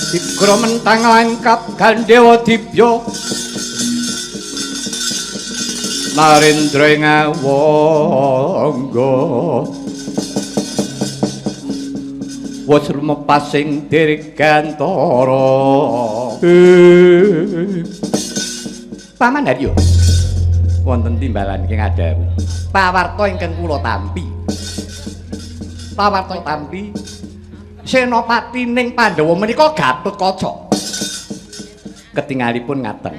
Sigra mentang langkap Gandewa Dibya Narendra ing awangga wis rumepasing dirgantara. Paman Haryo, wonten timbalan ing adawu. Pawarta ingkang kula tampi. Pawarta tampi senopati ning Pandhawa menika Gatotkaca. Ketingalipun ngaten.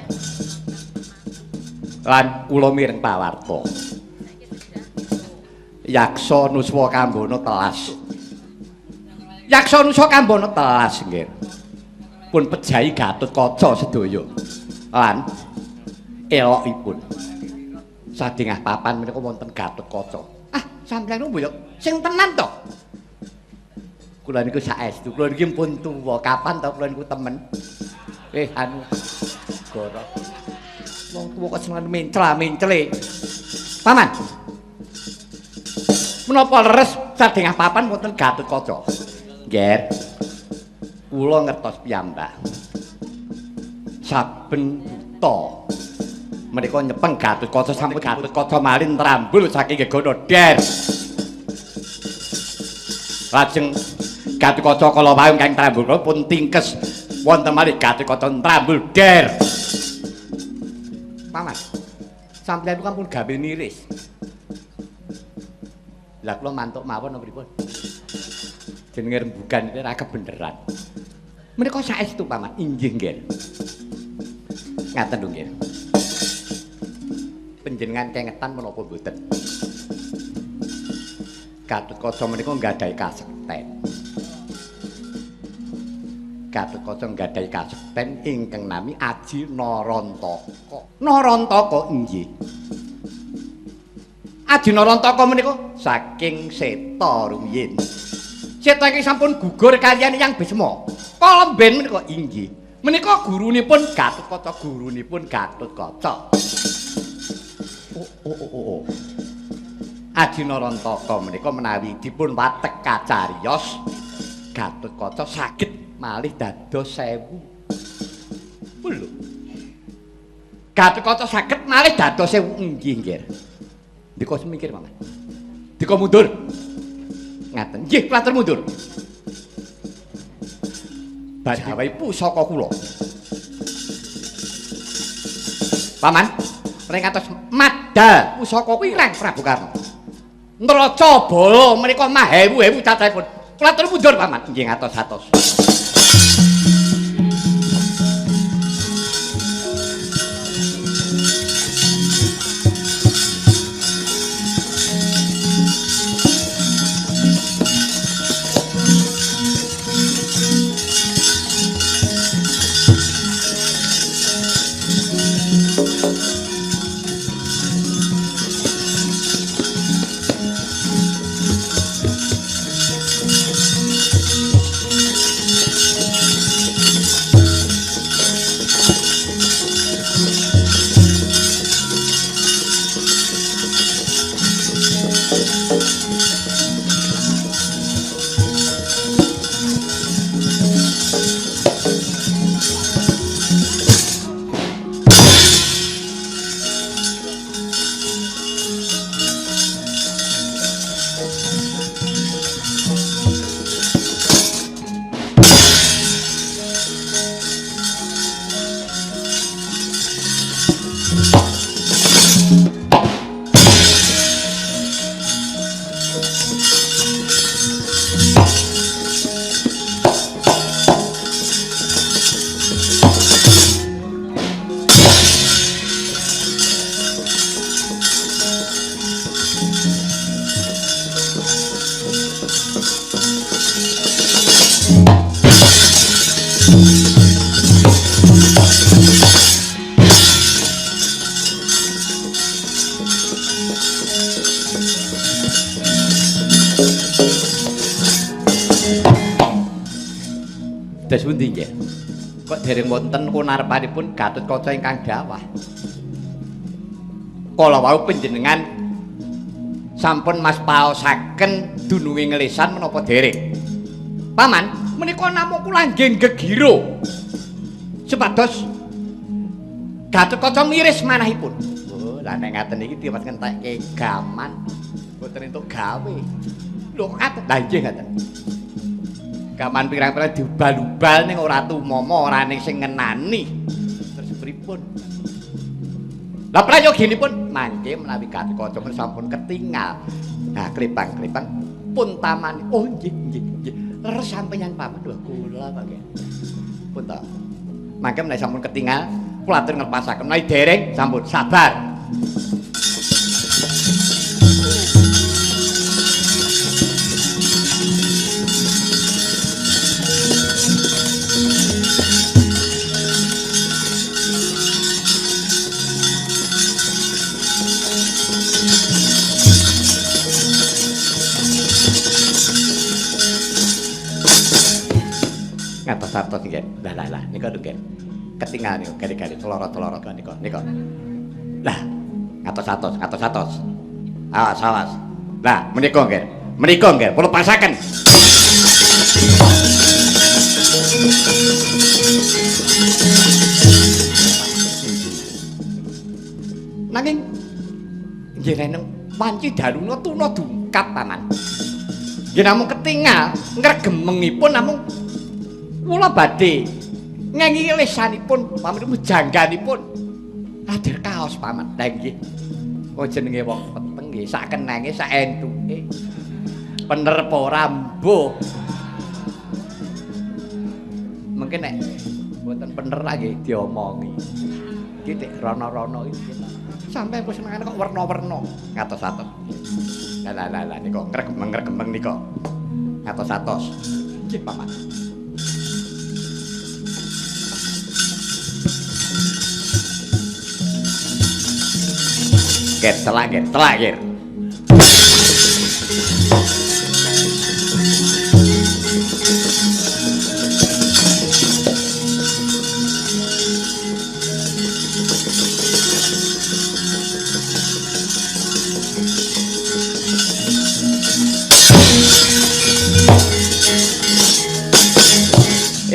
Lan kula mireng pawarta. Yaksa nuswa kambana telas. Yaksa nuswa kambana telas nggih. Pun pejahi Gatotkaca sedaya. Lan elokipun sadingah papan menika wonten Gatotkaca. Ah, sampeyan niku sing tenan to. Kula niku saestu, kula niki pun tuwa, kapan to kula niku temen? Anu goro. Wong tuwa kok seneng mencla-mencle. Paman. Menapa leres sadingah papan wonten Gatotkaca? Nggih. Kula ngertos piyambak. Saben buta menika nyepeng Gatotkaca sampun Gatotkaca malin trambul saking gegana der. Lajeng Gatotkaca kala wau ingkang trambul pun tingkes wonten malih Gatotkaca trambul der. Paman, sampeyan niku ampun gawe niris. Lah kula mantuk mawon napa pripun? Jenenge rembugan iki ora kebeneran. Menika saestu paman, inggih nggih. Ngaten lho nggih. Panjenengan kengetan menapa mboten? Gatotkaca menika nggadahi kasekten. Gatotkaca nggadahi kasekten ingkang nami Aji Narantaka. Narantaka inggih. Aji Narantaka menika saking Seta rumiyin. Seta ingkang sampun gugur kaliyan Hyang Bisma. Kalemben menika inggih. Menika gurunipun Gatotkaca, gurunipun Gatotkaca. Oh. Aji Narantaka menika menawi dipun watek kacariyos Gatotkaca saged malih dados 1000. Lho. Gatotkaca saged malih dados 1000 inggih nggih. Dika semikir paman. Dika mundur. Ngaten. Nggih, kula atur mundur. Badhe pusaka kula. Paman, ring atos madal pusaka kuwi Rang Prabu Karna. Nraca bala menika mahewu-hewu cacahipun. Kula atur mundur paman. Nggih ngatos-atos. Dos pundi nggih? Kok dereng wonten kunarpanipun Gatotkaca ingkang dawah. Kala wau panjenengan sampun mas paosaken dununge nglesan menapa dereng? Paman, Menika namung kula nggih gegiro. Supados Gatotkaca miris manahipun. Oh, lah nek ngaten iki tiwas ngentekke gaman. Mboten entuk gawe. Lho kok ngaten? Lah nggih ngaten. Gaman pirang-pirang diubal-ubal ning ora tumama, ora ning sing ngenani. Terus pripun? Lah prayoginipun mangke menawi Gatotkaca sampun ketingal. Nah, klipang-klipang pun tamani. Oh nggih nggih nggih. Leres sampeyan paman. Wah kula kok nggih. Pun ta. Mangke menawi sampun ketingal kula atur nglepasaken. Menawi dereng sampun sabar. Ngatos-atos nggih. Lah lah lah nika lho nggih. Ketingal niku gari-gari celorot-celorot nika nika. Lah ngatos-atos, ngatos-atos. Awas, awas. Lah menika nggih. Menika nggih kula pasaken. Nanging nggih reneng wanci daruna tuna dungkap paman. Nggih namung ketingal ngregemengipun namung kula badhe ngengi lisanipun paman jangganipun adir kaos paman. Lah nggih. Wong jenenge wong peteng nggih sak kenenge sak entuke. Bener apa ora mbuh. Mungkin nek mboten bener lah nggih diomongi. Iki tek rono-rono iki. Sampai wis senengane kok werna-werna. Ngatos-atos. Lah lah lah nika ngregemeng-ngregemeng nika. Ngatos-atos. Nggih paman. Ger, telak ger, telak ger.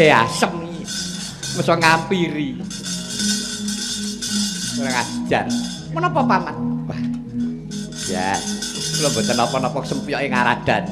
Asem iki. Mesa ngampiri. Kurang ajar. Menapa paman? Wah. Ya, kula mboten napa-napa sempyoke ngaradan.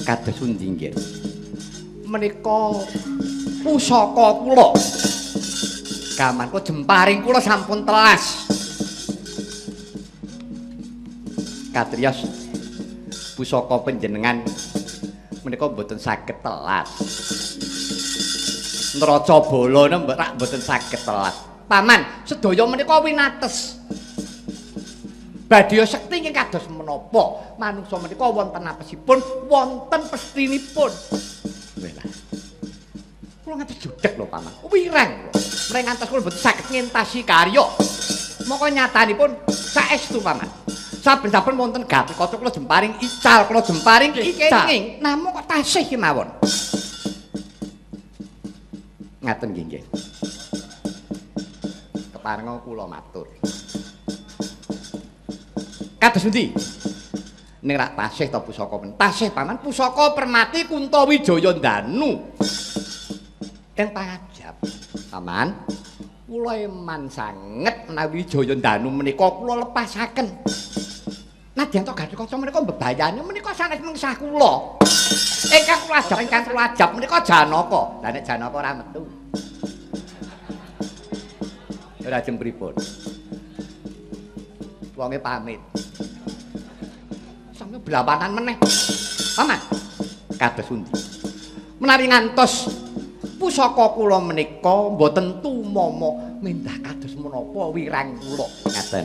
Kados pundi nggih? Menika pusaka kula. Gaman kula jemparing kula sampun telas. Katriyos pusaka panjenengan menika mboten saged telas. Nraca bala rak mboten saged telas. Paman, sedaya menika winates. Badya sekti ingkang kados menapa manungsa menika wonten apesipun, wonten pestinipun. Wah. Kula ngantos judhek lho paman. Wireng kula. Mreng ngantos kula mboten saged ngentasi karya. Moko nyatanipun saestu paman. Saben-saben wonten Gatotkaca kula jemparing ical, kula jemparing ical. Namung kok tasih kemawon. Ngaten nggih nggih. Keparenga kula matur. Kados pundi? Ning rak tasih ta pusaka men. Tasih paman pusaka Permati Kuntawijaya Ndanu. Ing pangajap, paman, kula eman sanget menawi Wijaya Ndanu menika kula lepasaken. Nadyan to Gatotkaca menika mbebayani menika sanes mengsah kula. Ingkang kula ajap, ingkang kula ajap menika Janaka. Lah nek Janaka ora metu. Ora ajeng pripun? Wonge pamit. Sampe blawanan meneh. Paman, kados pundi? Menawi ngantos pusaka kula menika mboten tumama mindah kados menapa wirang kula. Ngaten.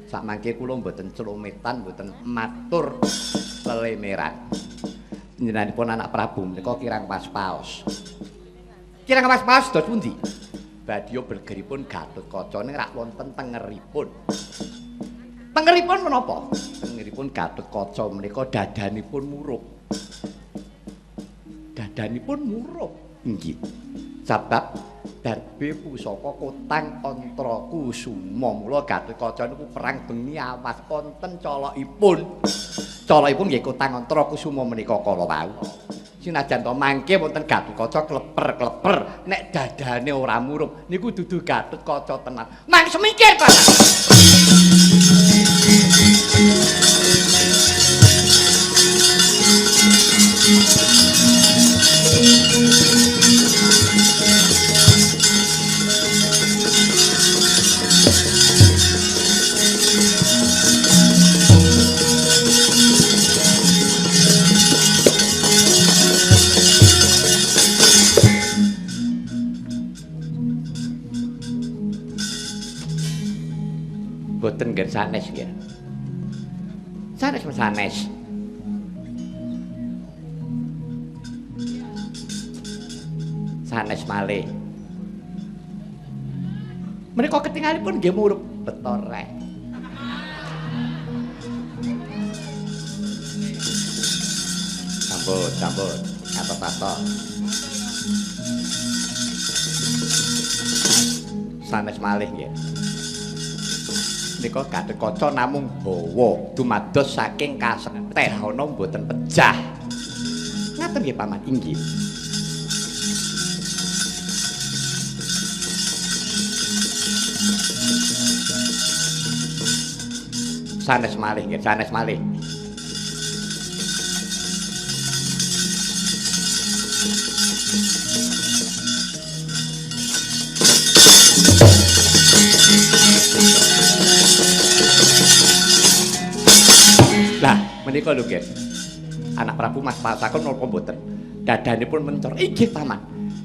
Sakmangke kula mboten celometan, mboten matur lelemeran. Panjenenganipun anak Prabu menika kirang pas-paos. Kirang pas-paos dos pundi? Badya blegeripun Gatotkaca ning rak wonten tengeripun. Tengeripun menapa? Tengeripun Gatotkaca menika dadanipun murup. Dadanipun murup. Inggih. Sebab darbe pusaka kotang Antra Kusuma mula Gatotkaca niku perang bengi awas wonten colokipun. Colokipun nggih kotang Antra Kusuma menika kala wau. Sinajan to mangke wonten Gatotkaca kleper-kleper nek dadane ora murup niku dudu Gatotkaca tenan. Mang semikir Pak. Boten nggih sanes nggih. Sanes sanes. Sanes malih. Menika ketingalipun nggih murup beto rek. Sampun, sampun. Atos-atos. Sanes malih nggih. Menika Gatotkaca namung bawa dumados saking kasekten ana mboten pejah. Ngaten nggih Paman? Inggih. Sanes malih nggih, sanes malih. Lah, menika lho, Nggih. Anak Prabu Mas Pasakon napa mboten? Dadanipun mencor. Inggih, Paman.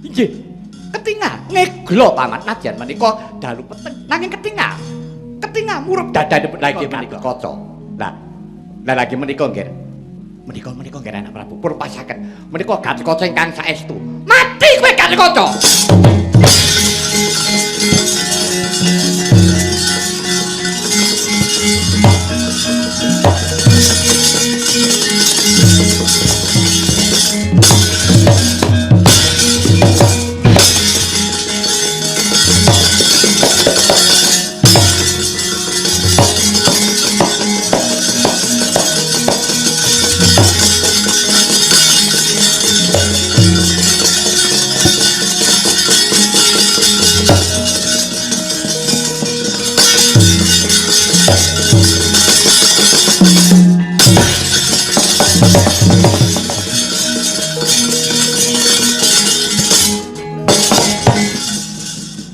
Inggih. Ketingal ngeglo Paman nadyan menika dalu peteng nanging ketingal. Ketingal murup dadanipun lagi menika kaca. Lah, lah lagi menika nggih. Menika menika nggih anak Prabu pun pasaken. Menika Gatotkaca ingkang saestu. Mati kowe Gatotkaca.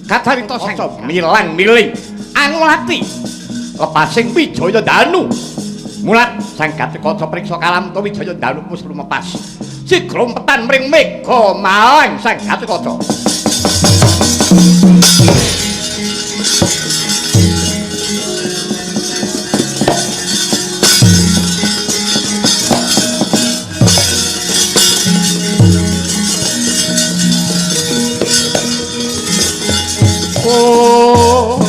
Kacarita sang milang miling angulati lepasing Wijaya Danu. Mulat sang Gatotkaca priksa kalamta Wijaya Danu mus lumepas. Sigrompetan mring Mega Malang sang Gatotkaca. Oh.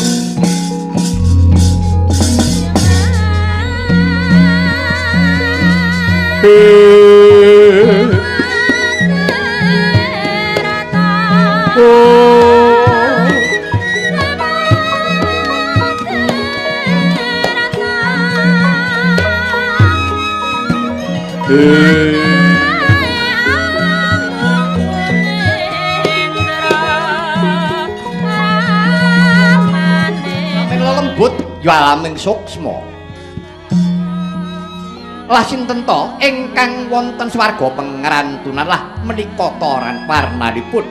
Lembut ya alaming suksma. Lah sinten to ingkang wonten swarga pengrantunan lah menika toran warnanipun.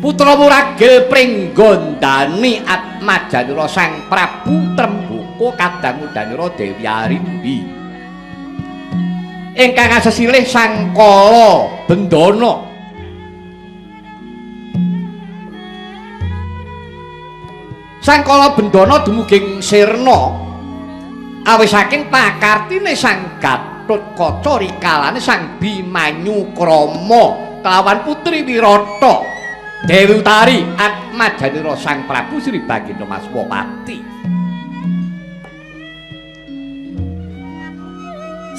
Putra Muragil Pringgondani Atmajanura Sang Prabu Tremboko Kadangudanira Dewi Arimbi. Ingkang asesilih Sang Kala Bendana. Sang Kala Bendana dumugi sirna awis saking pakartine Sang Gatotkaca rikalane Sang Bimanyu krama kelawan putri Wirata Dewi Utari atmajanira Sang Prabu Sri Baginda Maswapati.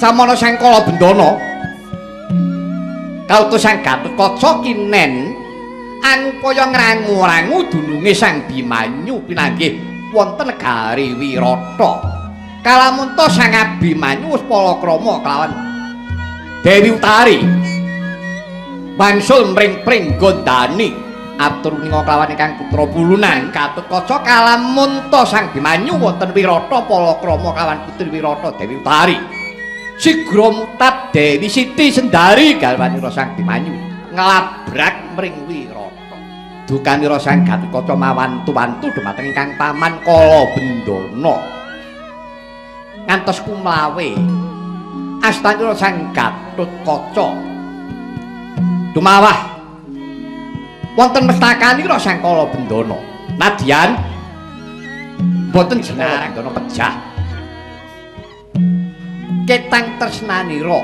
Samana Sang Kala Bendana kautus Sang Gatotkaca kinen angupaya ngrangu-rangu dununge Sang Bimanyu pinanggih wonten negari Wirata. Kalamunta Sang Abimanyu wis palakrama kelawan Dewi Utari wangsul mring Pringgondani atur ninga kelawan ingkang putra Pulunan Gatotkaca. Kalamunta Sang Bimanyu wonten Wirata palakrama kelawan putri Wirata Dewi Utari. Sigra mutat Dewi Siti Sendari garwanira Sang Bimanyu nglabrak mring Wirata. Dukanira Sang Gatotkaca mawantu-wantu dumateng ingkang paman Kala Bendana. Ngantos kumlawe astanira Sang Gatotkaca dumawah wonten mestakanira Sang Kala Bendana. Nadyan boten jenarang dana pejah. Ketang tresnanira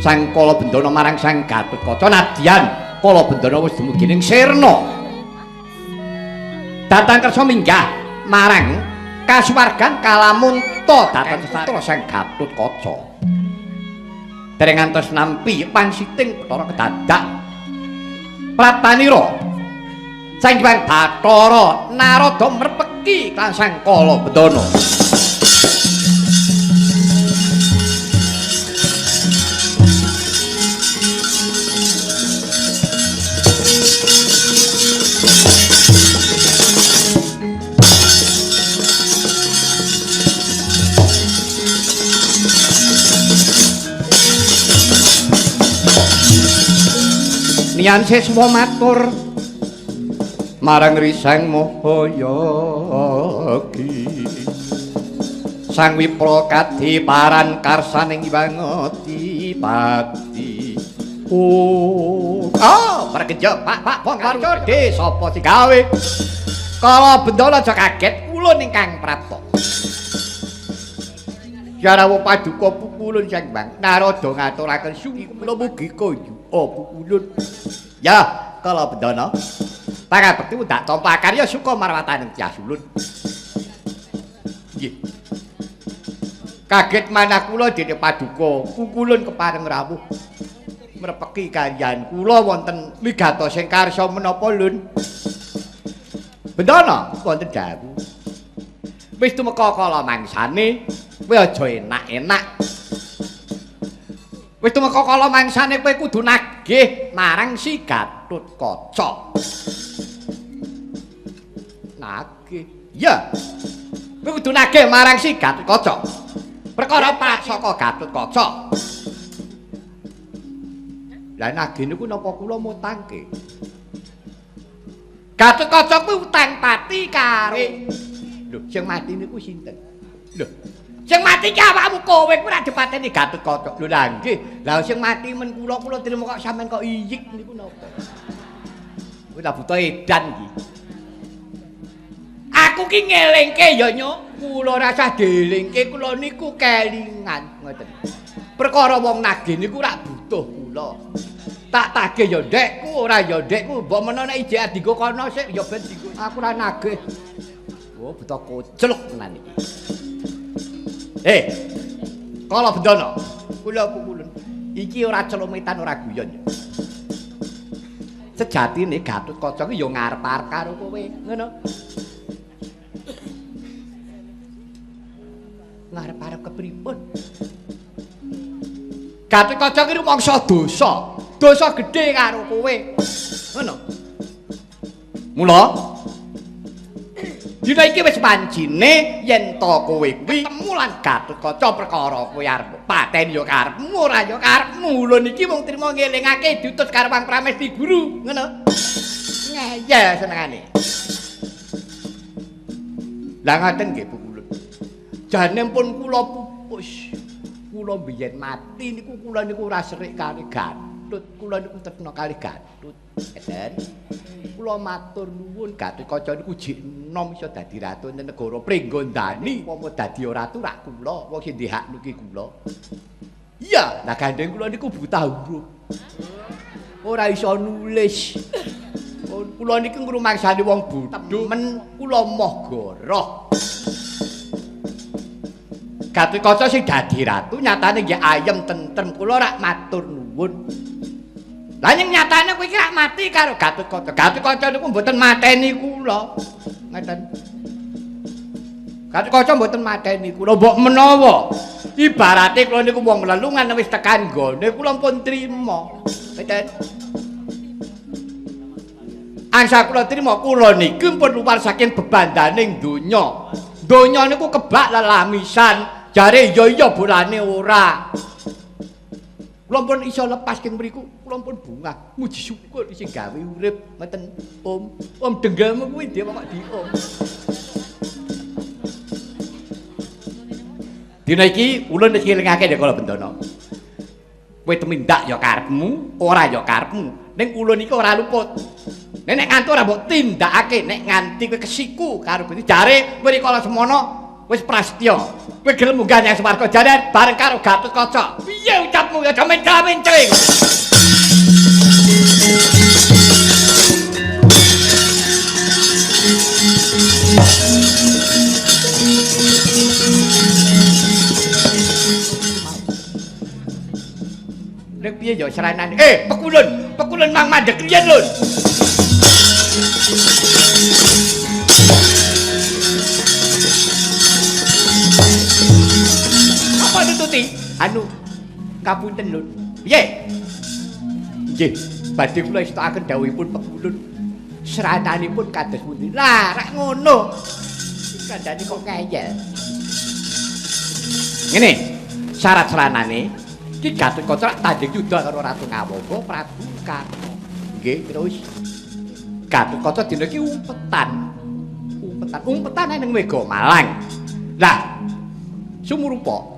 Sang Kala Bendana marang Sang Gatotkaca nadyan Kala Bendana wis dumugi ning sirna. Datang kersa minggah marang kasuwargan kalamunta dhateng putra Sang Gatotkaca. Dereng ngantos nampi pangsiting Bathara kedadak praptanira Sang Hyang Bathara Narada merpeki lan Sang Kala Bendana. Nian siswa matur marang Risang Mahayagi Sang Wipra kadiparan karsaning Hyang Adipati. Oh, ah, perkejo Pak Pak Bong karo de sapa sing gawe? Kala Bendana aja kaget ulun ingkang prapta. Jarawa paduka pukulun Sang Bang Narada ngaturaken sungguh kula mugi kaya pukulun. Ya, Kala Bendana. Pangabekti ndak tampa karya suka marwataning Tiasulun. Nggih. Kaget manah kula dene paduka pukulun kepareng rawuh. Mrepeki kaliyan kula wonten wigatos sing karsa menapa lun. Bendana wonten dawuh. Wis tumeka kala mangsane, kowe aja enak-enak. Wis tumeka kala mangsane kowe kudu nagih marang si Gatotkaca. Nagih? Iya. Kowe kudu nagih marang si Gatotkaca. Perkara prasaka Gatotkaca. Lah nagih niku napa kula mutangke? Gatotkaca kuwi utang pati karo. Lho, sing mati niku sinten? Lho, sing mati ki awakmu kowe kuwi ora dipateni Gatotkaca. Lho lah nggih. Lah sing mati men kula kula trimo kok sampean kok iyik niku napa? Kuwi lah buta edan iki. Aku ki ngelingke ya nyuk, kula rasah dielingke kula niku kelingan ngoten. Perkara wong nagih niku rak butuh kula. Tak tagih ya ndekku, ora ya ndekku, mbok menawa nek ijek dienggo kono sik ya ben dienggo. Aku ora nagih. Oh, buta kocluk tenan iki. Kala Bendana, kula pukulun. Iki ora celumitan ora guyon ya. Sejatine Gatotkaca ki ya ngarep-arep karo kowe, ngono. Ngarep-arep kepripun? Gatotkaca ki rumangsa dosa, dosa gedhe karo kowe. Ngono. Mula dina iki wis pancine yen to kowe kuwi ketemu lan Gatotkaca perkara kowe arep paten ya karepmu ora ya karepmu. Lho niki wong trima ngelingake diutus karo Wang Pramesti Guru, ngono. Ngeyel senengane. Lah ngaten nggih Bu Kulun. Jane pun kula pupus. Kula biyen mati niku kula niku ora serik kali Gatut, kula niku tresna kali Gatut. Ngeten. Kula matur nuwun Gatotkaca niku jek enom iso dadi ratu ing negara Pringgondani. Upama dadi ratu rak kula, wong sing ndek hak niki kula. Iya, lah gandeng kula niku buta huruf. Ora iso nulis. Kula niki ngrumangsani wong bodho, men kula moh goroh. Gatotkaca sing dadi ratu nyatane nggih ayem tentrem, kula rak matur nuwun. Lah ning nyatane kowe iki rak mati karo Gatotkaca. Gatotkaca niku mboten mateni kula. Ngeten. Gatotkaca mboten mateni kula, mbok menawa ibarate kula niku wong lelungan wis tekan nggone kula pun trima. Ngeten. Angsa kula trima kula niki pun luwar saking bebandaning donya. Donya niku kebak lelamisan. Jare iya iya bolane ora. Kula pun iso lepas king mriku, kula pun bungah, muji syukur sing gawe urip ngeten. Om, om denggelmu kuwi dhewe kok di om. Dina iki ulun wis ngelingake ya kala bendana. Kowe tumindak ya karepmu, ora ya karepmu. Ning ulun iki ora luput. Nek nek nganti ora mbok tindakake, nek nganti kowe kesiku karo Gusti jare kowe rikala semono wis prasetya. Kowe gelem munggah nyang swarga jare bareng karo Gatotkaca. Piye ucapmu ya aja mencla-mencling. Nek piye ya seranane? Pekulun, pekulun mang mandek riyen lho. Apa nututi? Anu kapunten lho. Piye? Nggih, badhe kula estokaken dawuhipun pekulun. Serananipun kados pundi? Lah, rak ngono. Kandhane kok ngeyel. Ngene, syarat seranane iki Gatotkaca rak tanding yuda karo Ratu Ngawangga Prabu Karna. Nggih, terus Gatotkaca dina iki umpetan. Umpetan, umpetan ning Mega Malang. Lah, sumurupa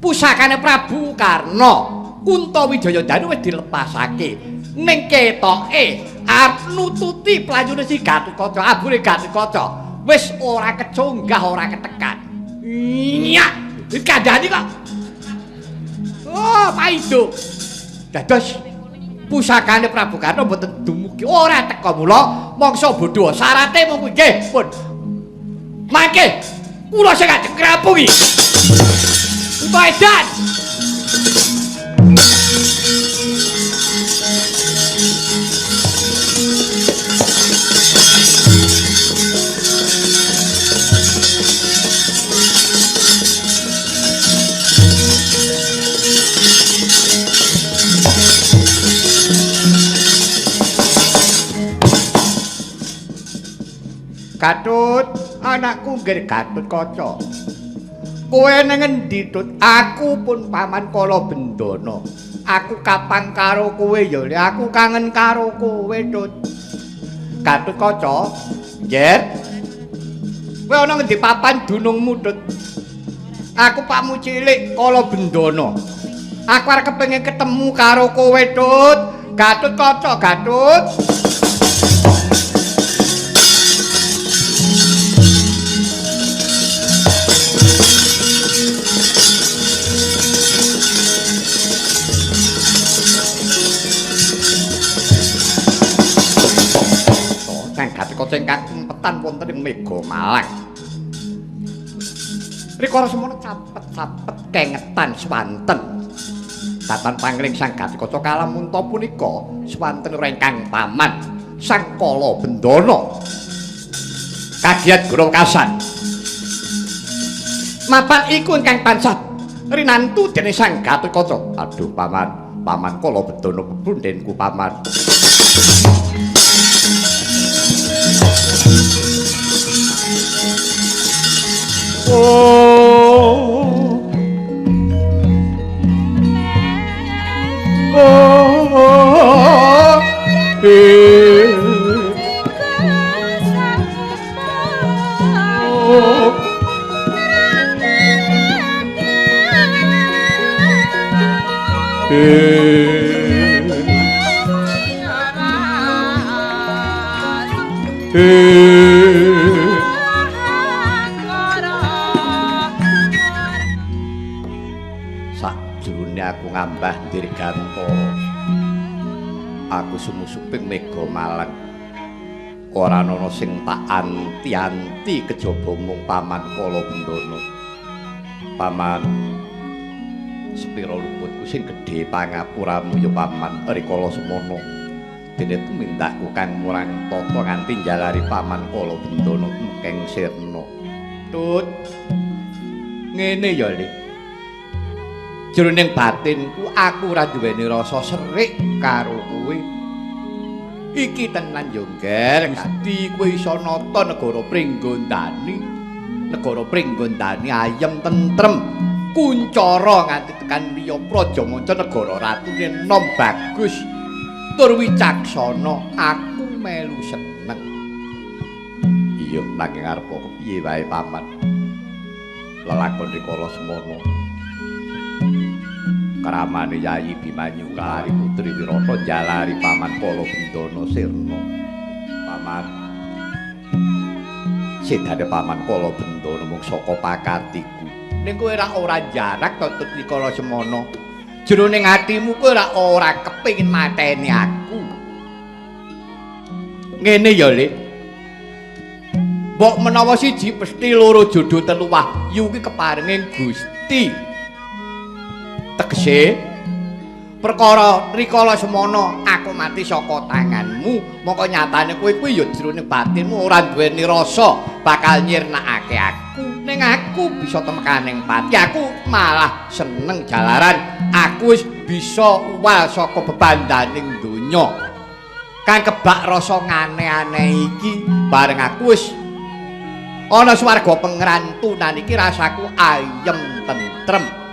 pusakane Prabu Karna Kuntawijaya Danu wis dilepasake. Ning ketoke arep nututi playune si Gatotkaca, abure Gatotkaca wis ora keconggah, ora ketekan. Nyak, dikandhani kok. Oh, paido. Dados pusakane Prabu Karna mboten dumugi, ora teka mula mangsa bodho. Syarate mung kuwi nggih, pun. Mangke kula sing ajeng ngrampungi. Utawa edan. Gatut, anakku nggih Gatotkaca. Kowe nang endi, Tut? Aku pun paman Kala Bendana. Aku kapang karo kowe ya, Le. Aku kangen karo kowe, Tut. Gatotkaca, nggih. Kowe ana ngendi papan dunungmu, Tut? Aku pakmu cilik Kala Bendana. Aku arep kepengin ketemu karo kowe, Tut. Gatotkaca, Gatut. Ingkang umpetan wonten ing Mega Malang. Rikala semono capet-capet kengetan swanten. Datan pangling Sang Gatotkaca kalamunta punika swanten rengkang paman Sang Kala Bendana. Kagiat Gurakasan. Mapan iku ingkang tansah rinantu dening Sang Gatotkaca. Aduh paman, paman Kala Bendana pepundhenku paman. Oh, oh, oh, eh, oh. Sakjroning aku ngambah dirgantara, aku sumusuping mega malang. Ora ana sing tak anti-anti kejaba mung Paman Kalabendana. Paman, sepira luputku sing gedhe pangapuramu ya Paman rikala semono. Dene tumindakku kang murang tata nganti njalari Paman Kalabendana tumekeng sirna. Tut, ngene ya, Lik. Jroning batinku aku ora duweni rasa serik karo kowe. Iki tenan yo, Ngger. Gusti kowe iso nata negara Pringgondani. Negara Pringgondani ayem tentrem, kuncara nganti tekan liya praja manca negara ratune nom bagus tur wicaksana. Aku melu seneng. Iya, nanging arep kepiye wae Paman. Lelakon rikala semono. Kramane Yayi Bimanyu kalari putri Wirata njalari Paman Kalabendana sirna. Paman, sedane Paman Kalabendana mung saka pakartiku. Ning kowe ora jarak to tut rikala semono. Jroning atimu kowe ora kepengin mateni aku. Ngene ya, Lik. Mbok menawa siji pesti loro jodo telu wahyu ki keparenging Gusti. Tegese perkara rikala semono aku mati saka tanganmu, mongko nyatane kowe kuwi ya jroning batinmu ora duweni rasa bakal nyirnakake aku. Ning aku bisa temekaning pati, aku malah seneng jalaran aku wis bisa uwal saka bebandaning donya kang kebak rasa ngane-ane iki. Bareng aku wis ana swarga pengrantunan iki rasaku ayem tentrem.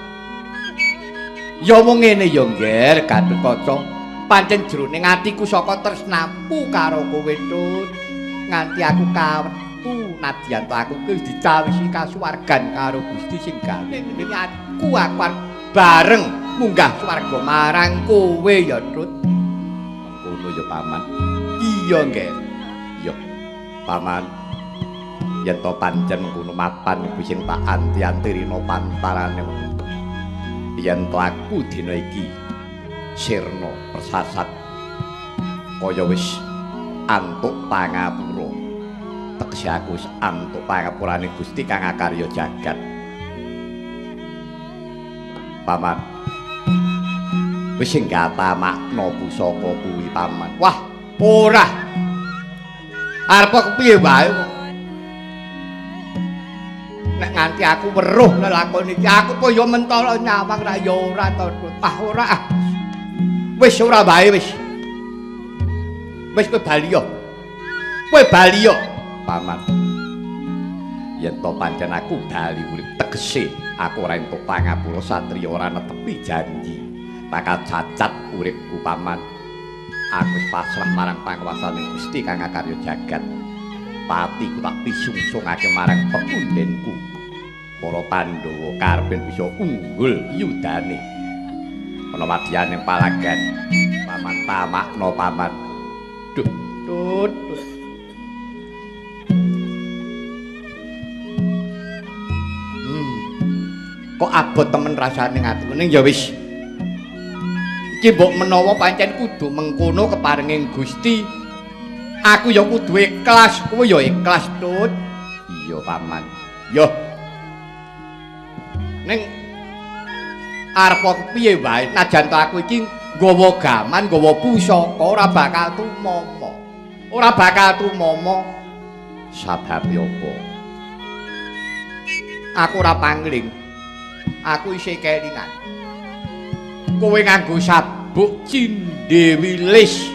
Ya mung ngene ya, Ngger, Gatotkaca. Pancen jroning atiku saka tresnaku karo kowe, Tut. Nganti aku kawettu nadyan to aku kuwi dicawisi kasuwargan karo Gusti sing gawe. Ning aku bareng munggah swarga marang kowe ya, Tut. Ngono ya, Paman. Iya, Ngger. Iya, Paman. Yen to pancen mengkono mapan iku sing tak anti-anti rina pantarane. Yen to aku dina iki sirna persasat kaya wis antuk pangapura. Tegese aku wis antuk pangapurane Gusti kang akarya jagat. Paman, wis sing gatamakna pusaka kuwi, Paman. Wah, ora. Arep kepiye wae. Nek nganti aku weruh lelakon iki, aku kok ya mentala nyawang ra ya ora to. Ah ora ah. Wis ora wae wis. Wis kowe bali yo. Kowe bali yo, Paman. Yen to pancen aku bali urip tegese aku ora entuk pangapura satriya ora netepi janji. Bakal cacat uripku, Paman. Aku wis pasrah marang panguwasane Gusti kang akarya jagat. Patiku tak pisungsungake marang pepundhenku. Para Pandhawa karepen bisa unggul yudane. Ana madyan ing palagan. Paman tamakna, Paman. Duh, tut. Kok abot temen rasane atiku. Ning ya wis. Iki mbok menawa pancen kudu mengkono keparenging Gusti. Aku ya kudu ikhlas, kowe ya ikhlas, Tut. Iya, Paman. Yo. Ning arep piye wae najan to aku iki nggawa gaman, nggawa pusaka ora bakal tumama. Ora bakal tumama. Sababe apa? Aku ora pangling. Aku isih kelingan. Kowe nganggo sabuk cindhe wilis.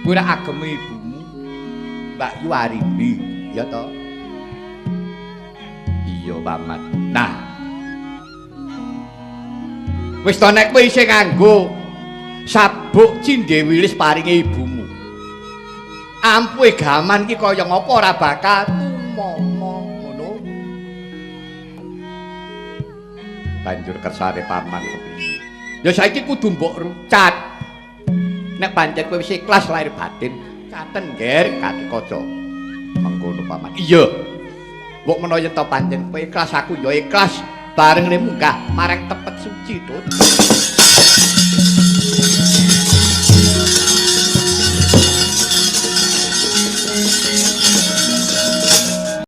Kowe ora ageme ibumu, Mbak Yu Arimbi, ya to? Iya, Paman. Nah. Wis to nek kowe isih nganggo sabuk cindhe wilis paringe ibumu. Ampuhe gaman iki kaya ngapa ora bakal tumama ngono. Banjur kersane Paman kepiye? Ya saiki kudu mbok rucat. Nek pancen kowe wis ikhlas lahir batin, caten Nger Gatotkaca. Mengkono paman. Iya. Mbok menawa yen to pancen kowe ikhlas, aku ya ikhlas bareng le munggah marang tepet suci, Tut.